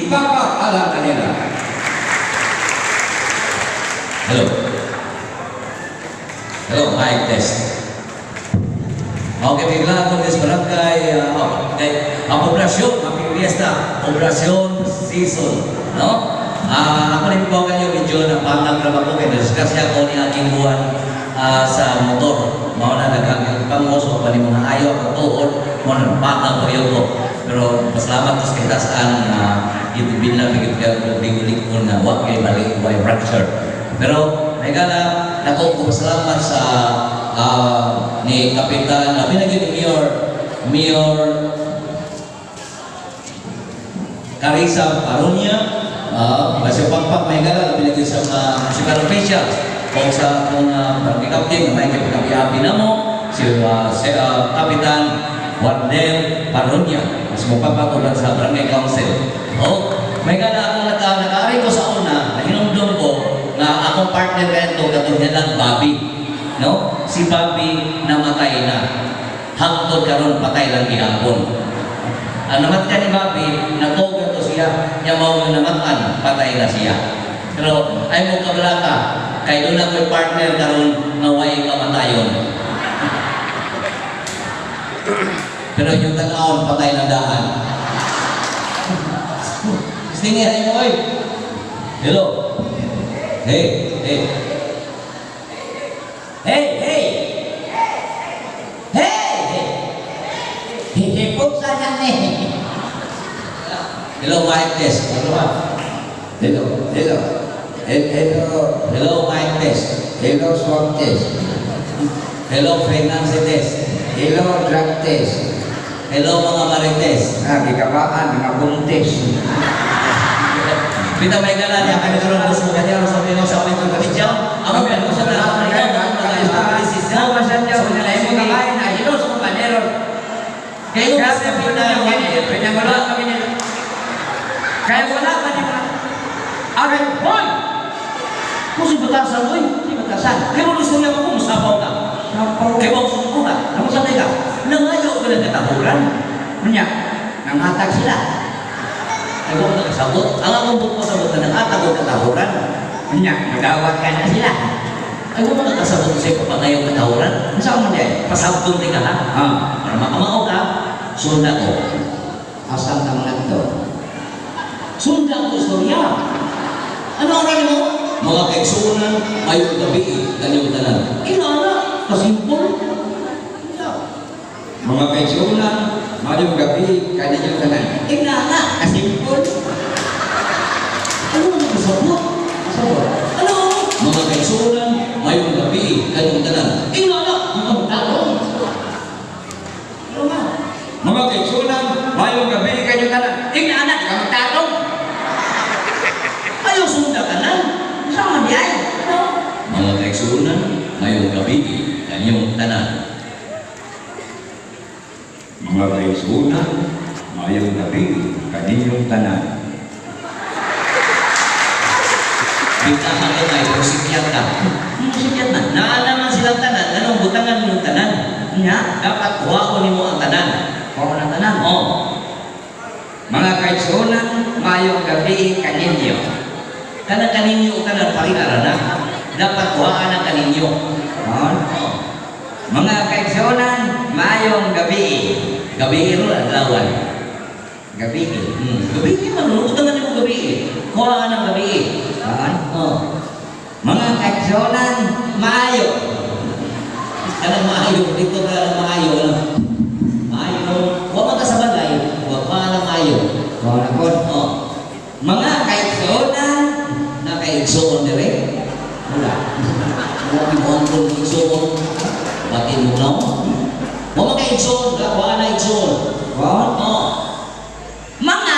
Ipapaalam na nila. Hello. Hello, mic test. Okay, bigla ko this barangay, okay, ang poblasyon, happy fiesta, poblasyon season, no? Ako rin po kayo medyo na pangag ra ko kay disgrasya ko ni aking buwan sa motor. Mao na daghang pangos pa ni mga ayo ako tuod, mo na pangag ko ko. Pero pasalamat ko sa kitasan na uh, bigit ka bigulik ko na wa kay bali way fracture. Pero may gala nako ko pasalamat sa ni Kapitan, labi na gyud ni Mayor Carissa Paronia, kasi pagpak may gala, labi na gyud sa mga municipal officials, o sa akong barangay captain, na may kapikapi na mo, si Kapitan Wardel Paronia, mas mapapatulan sa barangay council. O, may gala akong nakaari ko sa una, nahinumdum ko, nga akong partner ganito, katong nilang Bobby. No? Si Bobby namatay na. Hangtod karon patay lang gihapon. Ang namatay ni Bobby, natugan to siya, niya mao nga namatan, patay na siya. Pero ay mo kabalaka, kay doon ako'y partner karon nga way kamatayon. Pero yung tan-awon, patay na daan. Stingi mo, oy. Hello. Hey, hey. Hey, hey! Hey! Hihipog sana ni. Hello, mic test. Ano ba? Hello, hello. Hello, Hello, mic test. Hello, swab test. Hello, pregnancy test. Hello, drug test. Hello, mga marites. Ah, gikabaan, mga buntis. Bita may gala niya, kami karon gusto kanya sa mga sa mga kapityaw. Amo pa ko sa taon ikaw crisis Mo masadya ko na mo kakain na hilos ko panero. Kayo Grabe sa po pina na pinangulo kami nila. Kaya wala pa di ba? Aray, Hoy! Kung si batasan, oy! Si batasan. Kaya mo gusto niya ako, musabaw ka. Kaya mo gusto ka. Namu sa ka. Nangayo ka ng katahuran. Unya, nanghatag sila. Ay, huwag ka kasabot. Ang akong buko sabot na nangatag og katahuran. Unya, nagawat ka na sila. Ay, huwag ka kasabot sa iyo pangayong katahuran. Unsa man diay? Pasabton di ka ha. Ah, Para makamao ka, sunda ko. Asam nang nagto. Sunda ko istorya. Ano oras mo? Mga kaigsuonan, mayong gabi, kanyong tanan. Ina na, kasimpol. Ina. Mga kaigsuonan, mayong gabi, kaninyong tanan. Ina na, kasimpol. Ano man kasabot? Kasabot. Ano? Mga kaigsuonan, mayong gabi, kanyong tanan. Ina na, mga tao. Ano man? Mga kaigsuonan, mayong gabi, kanyong tanan. Ina na, kamagtatong. Ayaw sunda kanan. Unsa man diay? Ano? Mga kaigsuonan, mayong gabi, kanyong tanan. Mga kaigsuonan, mayong gabi, kaninyong tanan. Bitahan ka tayo, kung sikyat ka. Sikyat na. Naalaman silang tanan, anong butangan mo yung tanan? Unya, Dapat kuhaon nimo ang tanan. kuha na tanan. Oh, Mga kaigsuonan, mayong gabi, kaninyo. Kanang kaninyo o tanan parilara na. Dapat kuhaan ang kaninyo. Oh. Oh. Mga kaigsuonan, mayong gabi. Gabi ro adlawan. Gabi. Gabi man no, butangan nimo gabi. Kuhaan ang gabi. Ah. Oh. Mga kaigsuonan, maayo. Kanang maayo dito ka ng maayo ano. Maayo. Wa man ka sa balay, wa pa ng maayo. Oh, na po. Oh. Mga kaigsuonan, Nakaigsuon dire. wala. Wa mo ang kung igsuon. Batin mo no? Wa man ka igsuon, wa na igsuon. Oh. Oh. Mga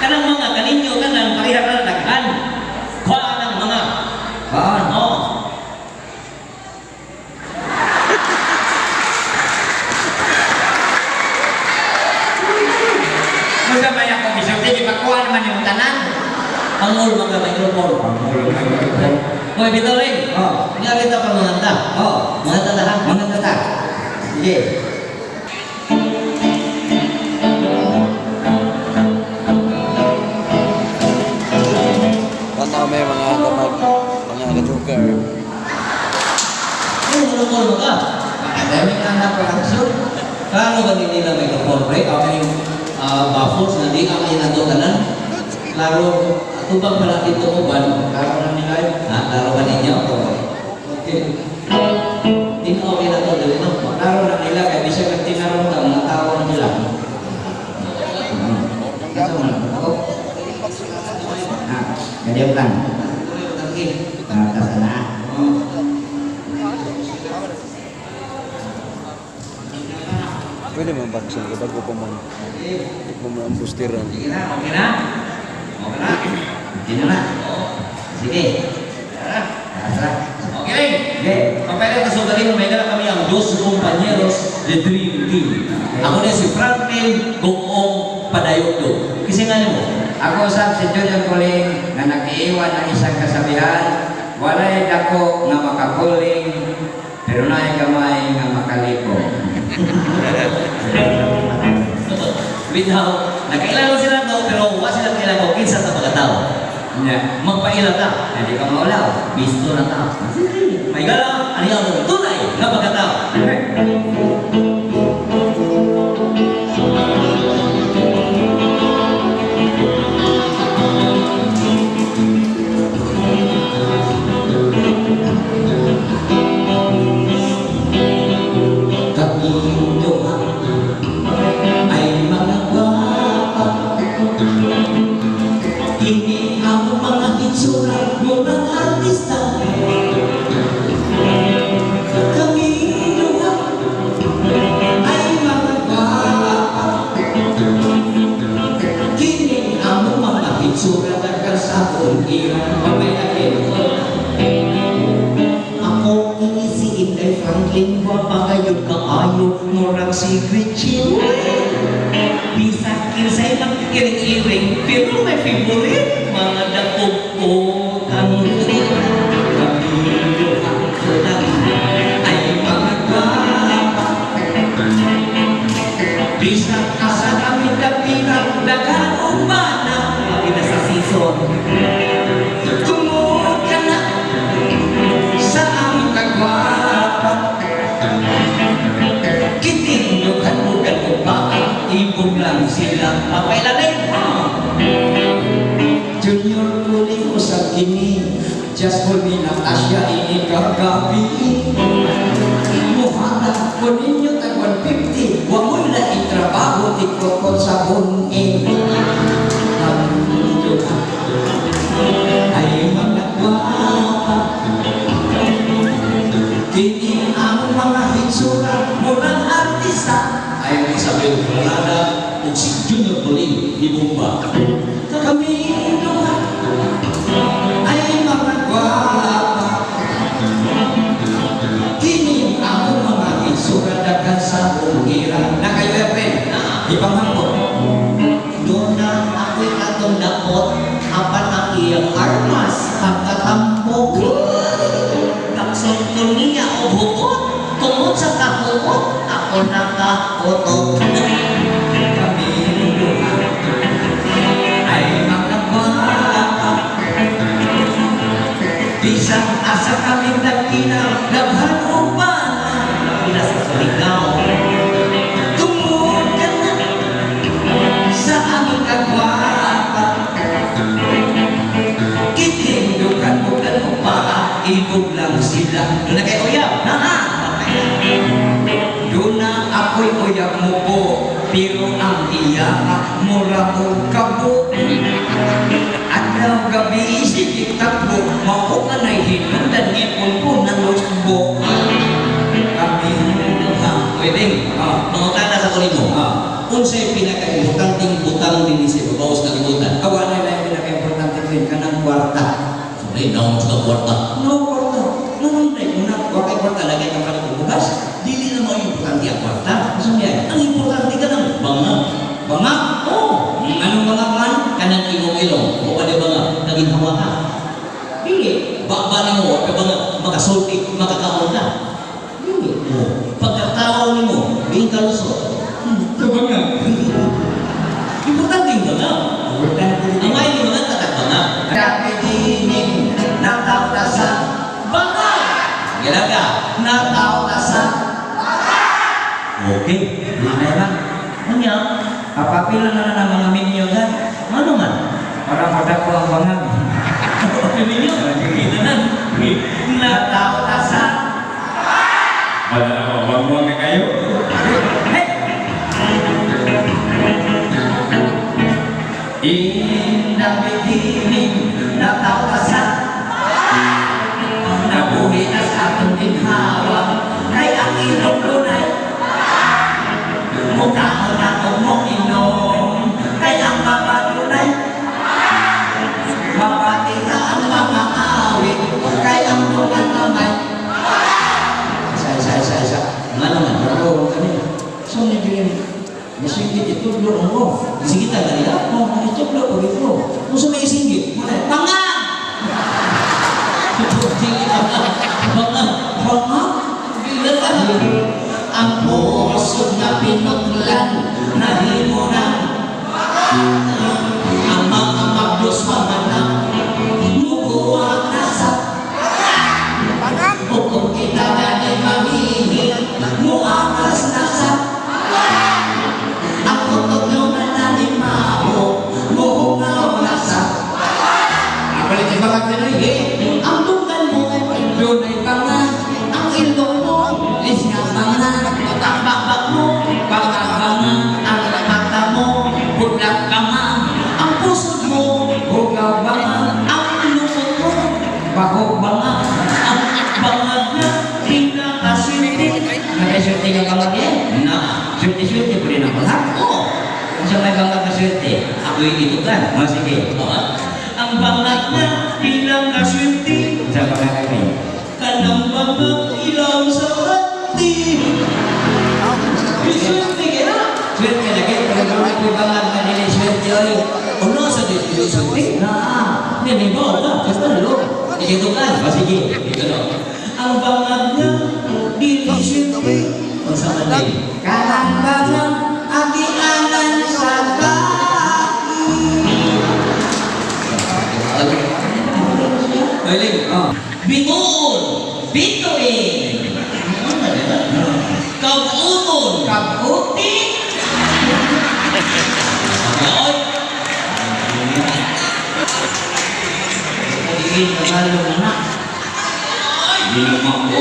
Kanang mga kaninyo tanan pareha ra daghan. Kuhaan ang mga. Oh. Oh. Unsa may ako gisulti gipakuha naman yung tanan. Pangol mga microphone. Hoy, bitaw rin. Oh. Nga kita pa manganta. Oh. Manganta ta ha. Mga tata. Sige. School mo ka. Academic na na production. Klaro ba nila microphone break? Ako yung baffles na di kami na to tanan. Klaro, atubang pala dito mo ba? Klaro na nila yun. Ha, klaro ba ninyo? Okay. Tinaw na to, dali no? Klaro na nila kay bisag ang tinarong ta mga tao na nila. Asa man ako? Ah, ganyan lang. Ah, kasana. Pwede man vaccine kay bago pa man. Di pa man ang boosteran. Sige na, okay na? Okay na? Hindi na na. Sige. Tara. Tara. Okay rin. Okay. Kapag ito sa may dala kami ang dos compañeros the Dream Team. Ako na si Franklin Goong Padayokdo. Kasi nga mo, Ako usab si Junior Kuling na nakiiwan ng isang kasabihan, walay dako nga makakuling, pero naay gamay nga makaliko. Bitaw, nagkailangan sila to, pero wala sila kailangan kung kinsa ta mga tao. Nya, Magpaila ta. hindi ka maulaw. Bisto na ta. May gala, ano yung tunay nga pagkatao. Kaming duha ay mga gwapa. Kini ang mga itsura murang artista. Kaming duha ay mga gwapa. Kini ang mga itsura daghan sa akong ira. Mamay lagi. Ako ini si Inday Franklin, gwapa kayo kaayo, murang si Gretchen. Bisan kinsay mag-iring-iring, pero may favorite, mga dakog-kotan. Kami duha ay mga gwapa. Bisan asa kami dapita, nagkaubana, kami na sa season. Tungod ka na sa among kagwapa. Kitindukan-dukan ko pa, ibog lang sila. Mapailanay! Junior Kuling usab kini, just for me Natasha ini kagabi. Muhatag ko ninyo tag 150, wa mo na itrabaho, tikokot sa bungi. Ang duha ay mga gwapa. Kini ang mga hitsura murang artista. Ay Isabel Granada ug si Junior Coling ni Bomba. Kami duha ay mga gwapa. Kini ang mga hitsura daghan sa ira. Na kayo Efren, ipanghambot. Doon na ako'y atong daot, apan ang iyang armas, pagkatambok. Nagsultol niya og huot, tungod sa kahuot, ako nakahutot. Kami duha ay mga gwapa. Bisan asa kami nagkina, daghan uban, pila sa Surigao. Tungod ka na sa aming kagwapa. Kitindukan-bukan mo pa, ibog lang sila. Doon na kay uyab, naa! Doon na ako'y uyab mo po, pero ang iya mura mo kabo. Adlaw gabi sige takbo, mao ka na'y hinungdan ngipon ko na lusbo. Kami duha. Pwede, mangutana sa kunin mo. Unsay pinaka-importanteng butang dinhi sa ibabaw sa kalibutan? Awa na lang pinaka-importante ko yun, kanang kwarta. Sorry, naong sa kwarta. No kwarta. No man day una, wa kay kwarta lagay kang palit og bugas. Dili na mo importante ang kwarta. Asa niya? Ang importante ka ng banga. Banga? Oo. Anong banga man? Kanang ilong-ilong. O pa di banga, naginhawa ka. Dili. Ba nimo, wa pa banga, makasulti, makakaon ka. Dili. Oo. Pagkatao nimo, di ka lusot. Sa banga. Importante yung banga. Importante. Ang may ni mga tatag banga. Kapigining natawta sa Banga! Gila ka. Natawta Okay, di na lang. Unya, Papapila na na ng mga minyo dyan. ano man? Para madako ang bangag. Minyo, kita na. Natautasan. Wala na ako, bangwang na kayo. Hey! In the beginning, natautasan. Nabuhi na sa atong ginhawa, kay ang ilong lunay. Mukha mo na kung mo inom, kay ang mapadunay. Mapati na ang mga awit, kay ang tungan kamay. Isa, isa, isa, isa. Ano man? Pero, kani, so medyo yun, nasinggit itudlo ang mo. Sige ta ganila. Oh, itudlo ko ito. Kung sa may singgit, muna, panga! Panga! Panga! Panga! Ang puso na pinutlan, nahimo na. Ang mga magdus pamanak, mukuha na sa. O kung kita gani mamihi, muangas na sa. Ang kutob nyo na nalimaho, muhungaw na sa. Ipalit yung bangag na rin. Eh, ang tunggal mo ay Doon ay bangag. ang ilong mo, Is nga bangag. ang bakbak mo, Bangag, bangag. ang mata mo, Bulag bangag. ang pusod mo, Hugaw bangag. ang lupot mo, Bahog bangag. ang bangag na pinakaswerte. Nakaiswerte ka bangag eh. Na, Swerte-swerte po rin ang bangag. oo, Kung sa may bangag na swerte. ako'y itukan. O sige. Ang bangag na pinakaswerte, Sa bangag kami. kanang bangag ilaw sa kanti. Swerte ka na. Swerte lagi. Pero kung may bangag na dili swerte oy. Ano sa dito swerte? Na. Hindi, may bawa ka. Basta lo. Itukan. O sige. Ito no. Ang bangag na dili swerte. Unsa man din? Kanang bangag agianan sa kaki. Galing. Oh. Bituon. Bituin. Kabuton. Kabuti. Oy. Pagiging panalo na na. Di naman ko.